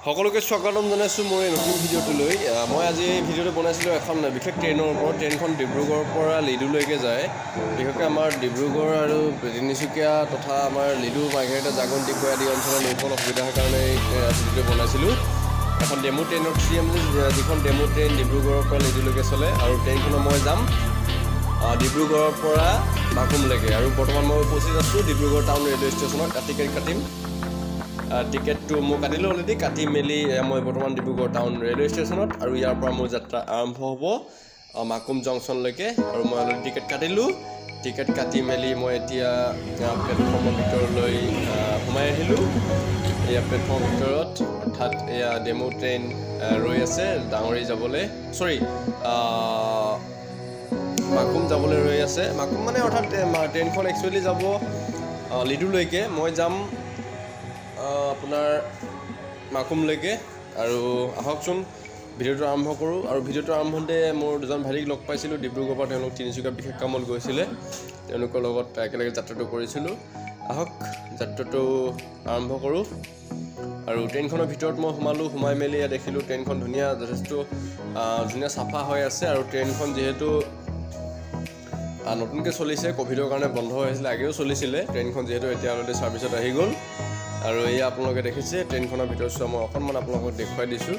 সকলোকে স্বাগতম জনাইছোঁ মোৰ এই নতুন ভিডিঅ'টোলৈ। মই আজি এই ভিডিঅ'টো বনাইছিলোঁ এখন বিশেষ ট্ৰেইনৰ ওপৰত। ট্ৰেইনখন ডিব্ৰুগড়ৰ পৰা লিডুলৈকে যায়। বিশেষকৈ আমাৰ ডিব্ৰুগড় আৰু তিনিচুকীয়া তথা আমাৰ লিডু, মাৰ্ঘেৰিটা, জাগন, ডিগবৈ আদি অঞ্চলৰ লোকসকল অসুবিধাৰ কাৰণে এই ভিডিঅ'টো বনাইছিলোঁ। এখন ডেমু ট্ৰেইনৰ চি এম, যিখন ডেমু ট্ৰেইন ডিব্ৰুগড়ৰ পৰা লিডুলৈকে চলে আৰু ট্ৰেইনখনত মই যাম ডিব্ৰুগড়ৰ পৰা মাকুমলৈকে। আৰু বৰ্তমান মই উপস্থিত আছোঁ ডিব্ৰুগড় টাউন ৰেলৱে ষ্টেচনত। টিকেট কাটিম। টিকেটটো মই কাটিলোঁ অলৰেডি। কাটি মেলি মই বৰ্তমান ডিব্ৰুগড় টাউন ৰেলৱে ষ্টেচনত আৰু ইয়াৰ পৰা মোৰ যাত্ৰা আৰম্ভ হ'ব মাকুম জংচনলৈকে। আৰু মই অলৰেডি টিকেট কাটিলোঁ। টিকেট কাটি মেলি মই এতিয়া প্লেটফৰ্মৰ ভিতৰলৈ সোমাই আহিলোঁ। এয়া প্লেটফৰ্মৰ ভিতৰত, অৰ্থাৎ এয়া ডেমু ট্ৰেইন ৰৈ আছে ডাঙৰি যাবলৈ, চৰি, মাকুম যাবলৈ ৰৈ আছে। মাকুম মানে অৰ্থাৎ ট্ৰেইনখন একচুৱেলি যাব লিডুলৈকে, মই যাম আপোনাৰ মাকুমলৈকে। আৰু আহকচোন, ভিডিঅ'টো আৰম্ভ কৰোঁ। আৰু ভিডিঅ'টো আৰম্ভণিতে মোৰ দুজন ভাইটিক লগ পাইছিলোঁ ডিব্ৰুগড়ৰ পৰা। তেওঁলোক তিনিচুকীয়া বিশেষ কামত গৈছিলে, তেওঁলোকৰ লগত একেলগে যাত্ৰাটো কৰিছিলোঁ। আহক, যাত্ৰাটো আৰম্ভ কৰোঁ। আৰু ট্ৰেইনখনৰ ভিতৰত মই সোমালোঁ। সোমাই মেলি ইয়াত দেখিলোঁ ট্ৰেইনখন ধুনীয়া, যথেষ্ট ধুনীয়া চাফা হৈ আছে। আৰু ট্ৰেইনখন যিহেতু নতুনকৈ চলিছে, ক'ভিডৰ কাৰণে বন্ধ হৈ আছিলে, আগেও চলিছিলে, ট্ৰেইনখন যিহেতু এতিয়া অলৰেডি ছাৰ্ভিচত আহি গ'ল। আৰু এয়া আপোনালোকে দেখিছে, ট্ৰেইনখনৰ ভিতৰত চোৱা মই অকণমান আপোনালোকক দেখুৱাই দিছোঁ।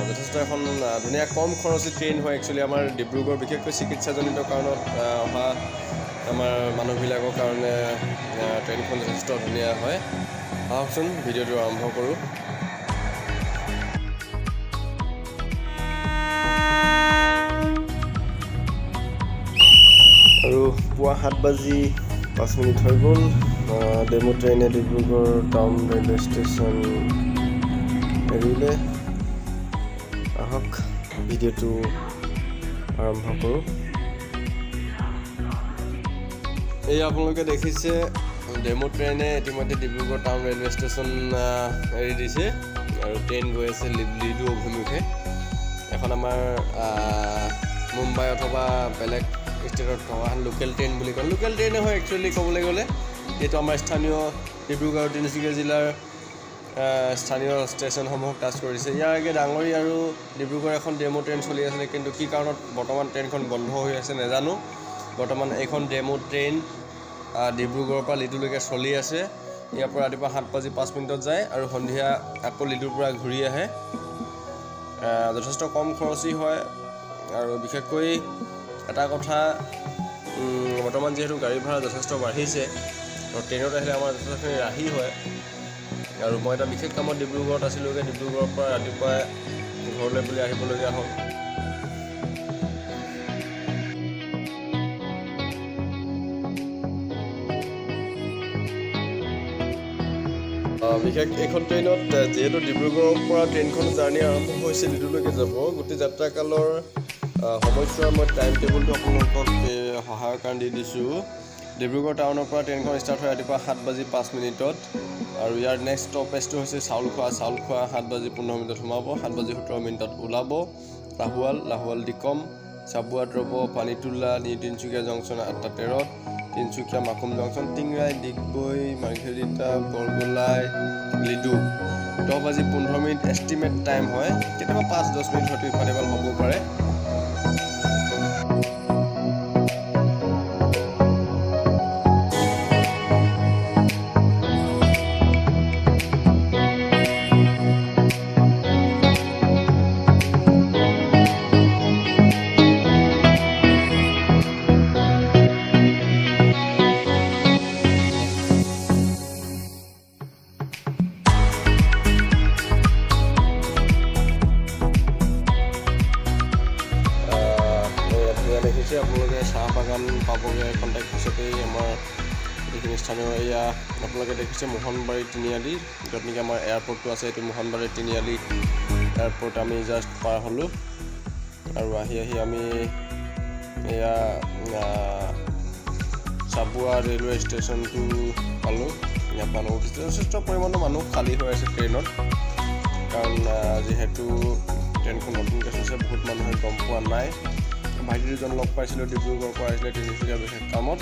যথেষ্ট এখন ধুনীয়া, কম খৰচী ট্ৰেইন হয়। একচুৱেলি আমাৰ ডিব্ৰুগড় বিশেষকৈ চিকিৎসাজনিত কাৰণত অহা আমাৰ মানুহবিলাকৰ কাৰণে ট্ৰেইনখন যথেষ্ট ধুনীয়া হয়। আহকচোন, ভিডিঅ'টো আৰম্ভ কৰোঁ। আৰু পুৱা 7 বাজি 5 মিনিট হৈ গ'ল। ডেমু ট্ৰেইনে ডিব্ৰুগড় টাউন ৰেলৱে ষ্টেচন এৰিলে। আহক, ভিডিঅ'টো আৰম্ভ কৰোঁ। এই আপোনালোকে দেখিছে, ডেমু ট্ৰেইনে ইতিমধ্যে ডিব্ৰুগড় টাউন ৰেলৱে ষ্টেচন এৰি দিছে আৰু ট্ৰেইন গৈ আছে লিডু অভিমুখে। এখন আমাৰ মুম্বাই অথবা বেলেগ ষ্টেটত থকা এখন লোকেল ট্ৰেইন বুলি কয়। লোকেল ট্ৰেইনে হয় একচুৱেলি ক'বলৈ গ'লে। এইটো আমাৰ স্থানীয় ডিব্ৰুগড় আৰু তিনিচুকীয়া জিলাৰ স্থানীয় ষ্টেচনসমূহক টাচ কৰিছে। ইয়াৰ আগে ডাঙৰি আৰু ডিব্ৰুগড় এখন ডেমু ট্ৰেইন চলি আছিলে, কিন্তু কি কাৰণত বৰ্তমান ট্ৰেইনখন বন্ধ হৈ আছে নাজানো। বৰ্তমান এইখন ডেমু ট্ৰেইন ডিব্ৰুগড়ৰ পৰা লিডুলৈকে চলি আছে। ইয়াৰ পৰা ৰাতিপুৱা 7 বাজি 5 মিনিটত যায় আৰু সন্ধিয়া আকৌ লিডুৰ পৰা ঘূৰি আহে। যথেষ্ট কম খৰচী হয়। আৰু বিশেষকৈ এটা কথা, বৰ্তমান যিহেতু গাড়ী ভাড়া যথেষ্ট বাঢ়িছে আৰু ট্ৰেইনত আহিলে আমাৰ যথেষ্টখিনি ৰাহি হয়। আৰু মই এটা বিশেষ কামত ডিব্ৰুগড়ত আছিলোঁগৈ। ডিব্ৰুগড়ৰ পৰা ৰাতিপুৱাই ঘৰলৈ বুলি আহিবলগীয়া হ'ল। বিশেষ এইখন ট্ৰেইনত যিহেতু ডিব্ৰুগড়ৰ পৰা ট্ৰেইনখন জাৰ্ণি আৰম্ভ হৈছে, লিডুলৈকে যাব। গোটেই যাত্ৰাকালৰ সময়ছোৱাৰ মই টাইম টেবুলটো আপোনালোকক সহায়ৰ কাৰণে দি দিছোঁ। ডিব্ৰুগড় টাউনৰ পৰা ট্ৰেইনখন ষ্টাৰ্ট হয় ৰাতিপুৱা 7 বাজি 5 মিনিটত আৰু ইয়াৰ নেক্সট ষ্টপেজটো হৈছে চাউলখোৱা। চাউলখোৱা 7 বাজি 15 মিনিটত সোমাব, 7 বাজি 17 মিনিটত ওলাব। লাহোৱাল, লাহোৱাল ডিকম, চাবুৱাত ৰ'ব, পানীতোলা, নিউ তিনিচুকীয়া জংচন 8:13ত, তিনিচুকীয়া মাকুম জংচন, টিংৰাই, ডিগবৈ, মাৰ্ঘেৰিটা, বৰগোলাই, লিডু 10 বাজি 15 মিনিট এষ্টিমেট টাইম হয়। কেতিয়াবা 5-10 মিনিট হয়তো ইফাল সিফাল হ'ব পাৰে। এয়া দেখিছে আপোনালোকে, চাহ বাগান পাবগৈ খন্তেক পিছতেই। আমাৰ যিখিনি স্থানীয়, এয়া আপোনালোকে দেখিছে মোহনবাৰী তিনিআলি, য'ত নেকি আমাৰ এয়াৰপৰ্টটো আছে। এইটো মোহনবাৰী তিনিআলি এয়াৰপৰ্ট আমি জাষ্ট পাৰ হ'লোঁ। আৰু আহি আহি আমি এয়া চাবুৱা ৰেলৱে ষ্টেচনটো পালোঁ। ইয়াত মানুহ উঠিছে, যথেষ্ট পৰিমাণৰ মানুহ খালী হৈ আছে ট্ৰেইনত, কাৰণ যিহেতু ট্ৰেইনখন নতুনকৈ চলিছে, বহুত মানুহে গম পোৱা নাই। ভাইটি দুজন লগ পাইছিলোঁ, ডিব্ৰুগড়ৰ পৰা আহিছিলে তিনিচুকীয়া বিশেষ কামত।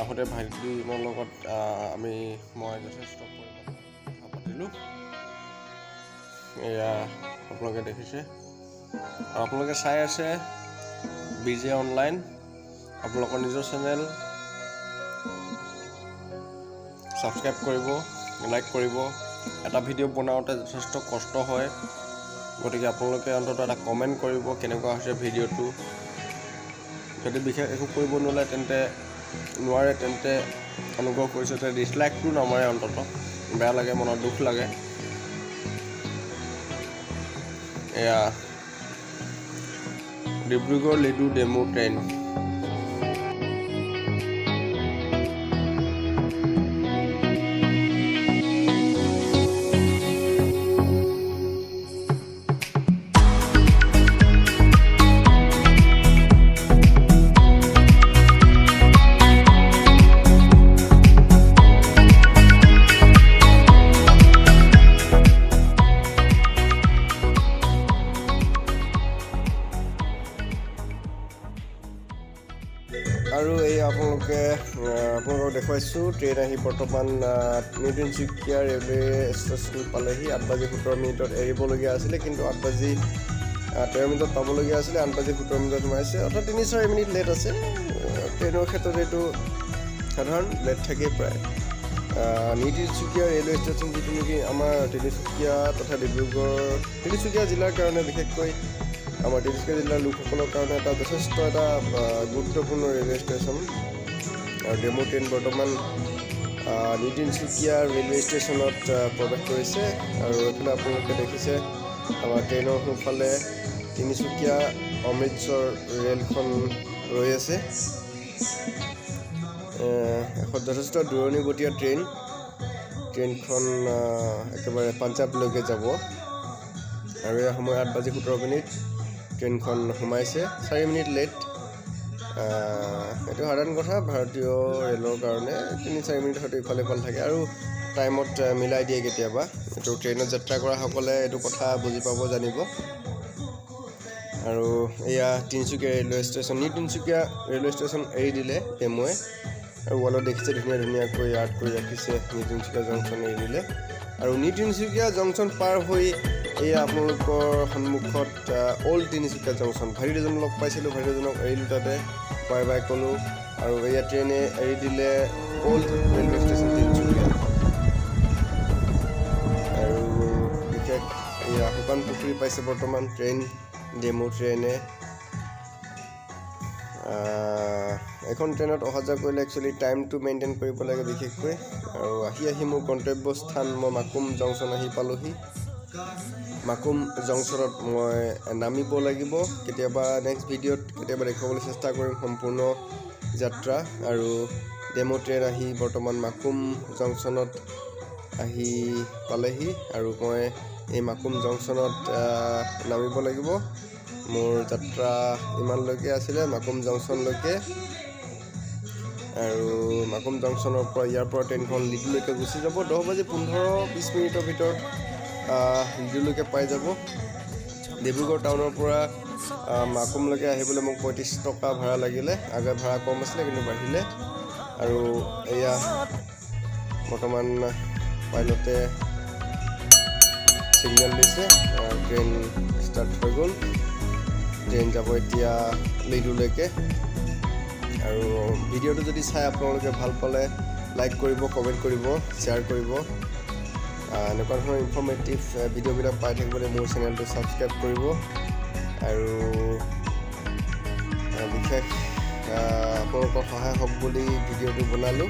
আহোঁতে ভাইটি দুজনৰ লগত আমি মই যথেষ্ট পৰিমাণে কথা পাতিলোঁ। দিলোঁ। এয়া আপোনালোকে দেখিছে আৰু আপোনালোকে চাই আছে বিজে অনলাইন, আপোনালোকৰ নিজৰ চেনেল। ছাবস্ক্ৰাইব কৰিব, লাইক কৰিব। এটা ভিডিঅ' বনাওঁতে যথেষ্ট কষ্ট হয়, গতিকে আপোনালোকে অন্ততঃ এটা কমেণ্ট কৰিব কেনেকুৱা হৈছে ভিডিঅ'টো। যদি বিশেষ একো কৰিব নোৱাৰে, তেন্তে অনুগ্ৰহ কৰিছোঁ যাতে ডিছলাইকটো নামাৰে অন্ততঃ। বেয়া লাগে, মনত দুখ লাগে। এয়া ডিব্ৰুগড় লিডু ডেমু ট্ৰেইন। আৰু এই আপোনালোকক দেখুৱাইছোঁ, ট্ৰেইন আহি বৰ্তমান নিউ তিনিচুকীয়া ৰেলৱে ষ্টেচন পালেহি। 8 বাজি 17 মিনিটত এৰিবলগীয়া আছিলে, কিন্তু 8 বাজি 13 মিনিটত পাবলগীয়া আছিলে, 8 বাজি 17 মিনিটত সোমাইছে, অৰ্থাৎ 3-4 মিনিট লেট আছে। ট্ৰেইনৰ ক্ষেত্ৰত এইটো সাধাৰণ, লেট থাকেই প্ৰায়। নিউ তিনিচুকীয়া ৰেলৱে ষ্টেচন, যিটো নেকি আমাৰ তিনিচুকীয়া তথা ডিব্ৰুগড়, তিনিচুকীয়া জিলাৰ কাৰণে, বিশেষকৈ আমাৰ তিনিচুকীয়া জিলাৰ লোকসকলৰ কাৰণে এটা যথেষ্ট এটা গুৰুত্বপূৰ্ণ ৰেলৱে ষ্টেচন। আৰু ডেমু ট্ৰেইন বৰ্তমান নিউ তিনিচুকীয়া ৰেলৱে ষ্টেচনত প্ৰৱেশ কৰিছে। আৰু এইফালে আপোনালোকে দেখিছে, আমাৰ ট্ৰেইনৰ সোঁফালে তিনিচুকীয়া অমৃতসৰ ৰেলখন ৰৈ আছে। এখন যথেষ্ট দূৰণিবটীয়া ট্ৰেইন। ট্ৰেইনখন একেবাৰে পাঞ্জাৱলৈকে যাব। আৰু এই সময় 8 বাজি 17 মিনিট, ট্ৰেইনখন সোমাইছে, 4 মিনিট লেট। এইটো সাধাৰণ কথা ভাৰতীয় ৰেলৰ কাৰণে, 3-4 মিনিট হয়তো ইফালে সিফালে থাকে আৰু টাইমত মিলাই দিয়ে কেতিয়াবা। এইটো ট্ৰেইনত যাত্ৰা কৰাসকলে এইটো কথা বুজি পাব, জানিব। আৰু এয়া Tinsukia railway station, new Tinsukia railway station এৰি দিলে ডেমুৱে। আৰু ৱালত দেখিছে, ধুনীয়া ধুনীয়াকৈ আৰ্ট কৰি ৰাখিছে। নিউ তিনিচুকীয়া জংচন এৰি দিলে আৰু নিউ তিনিচুকীয়া জংচন পাৰ হৈ এয়া আপোনালোকৰ সন্মুখত অল্ড তিনিচুকীয়া জংচন। ভাইটি দুজন লগ পাইছিলোঁ, ভাইটি দুজনক এৰিলোঁ তাতে, বাই বাই ক'লোঁ। আৰু এয়া ট্ৰেইনে এৰি দিলে অল্ড ৰেলৱে ষ্টেচন তিনিচুকীয়া। আৰু বিশেষ এয়া শুকান পুখুৰী পাইছে বৰ্তমান ট্ৰেইন, ডেমু ট্ৰেইনে। এখন ট্ৰেইনত অহা যোৱা কৰিলে একচুৱেলি টাইমটো মেইনটেইন কৰিব লাগে বিশেষকৈ। আৰু আহি আহি মোৰ গন্তব্য স্থান, মই মাকুম জংচন আহি পালোহি। মাকুম জংচনত মই নামিব লাগিব। কেতিয়াবা নেক্সট ভিডিঅ'ত কেতিয়াবা দেখুৱাবলৈ চেষ্টা কৰিম সম্পূৰ্ণ যাত্ৰা। আৰু ডেমু ট্ৰেইন আহি বৰ্তমান মাকুম জংচনত আহি পালেহি আৰু মই এই মাকুম জংচনত নামিব লাগিব। মোৰ যাত্ৰা ইমানলৈকে আছিলে, মাকুম জংচনলৈকে। আৰু মাকুম জংচনৰ পৰা, ইয়াৰ পৰা ট্ৰেইনখন লিডুলৈকে গুচি যাব। 10 বাজি 15-20 মিনিটৰ ভিতৰত লিডুলৈকে পাই যাব। ডিব্ৰুগড় টাউনৰ পৰা মাকুমলৈকে আহিবলৈ মোক 35 টকা ভাড়া লাগিলে। আগে ভাড়া কম আছিলে, কিন্তু বাঢ়িলে। আৰু এয়া বৰ্তমান পাইলটে ছিগনেল দিছে, ট্ৰেইন ষ্টাৰ্ট হৈ গ'ল। ট্ৰেইন যাব এতিয়া লিডুলৈকে। আৰু ভিডিঅ'টো যদি চাই আপোনালোকে ভাল পালে, লাইক কৰিব, কমেণ্ট কৰিব, শ্বেয়াৰ কৰিব। এনেকুৱা ধৰণৰ ইনফৰ্মেটিভ ভিডিঅ'বিলাক পাই থাকিবলৈ মোৰ চেনেলটো ছাবস্ক্ৰাইব কৰিব। আৰু বিশেষ আপোনালোকৰ সহায় হওক বুলি ভিডিঅ'টো বনালোঁ।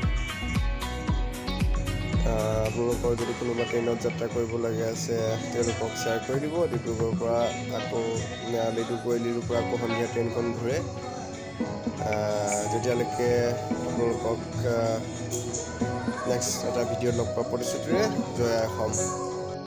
আপোনালোকৰ যদি কোনোবা ট্ৰেইনত যাত্ৰা কৰিবলগীয়া আছে, তেওঁলোকক শ্বেয়াৰ কৰি দিব। ডিব্ৰুগড়ৰ পৰা আকৌ লিডু গৈ লিডুৰ পৰা আকৌ সন্ধিয়া ট্ৰেইনখন ঘূৰে। যেতিয়ালৈকে আপোনালোকক নেক্সট এটা ভিডিঅ'ত লগ পোৱাৰ প্ৰতিশ্ৰুতিৰে, জয় আই অসম।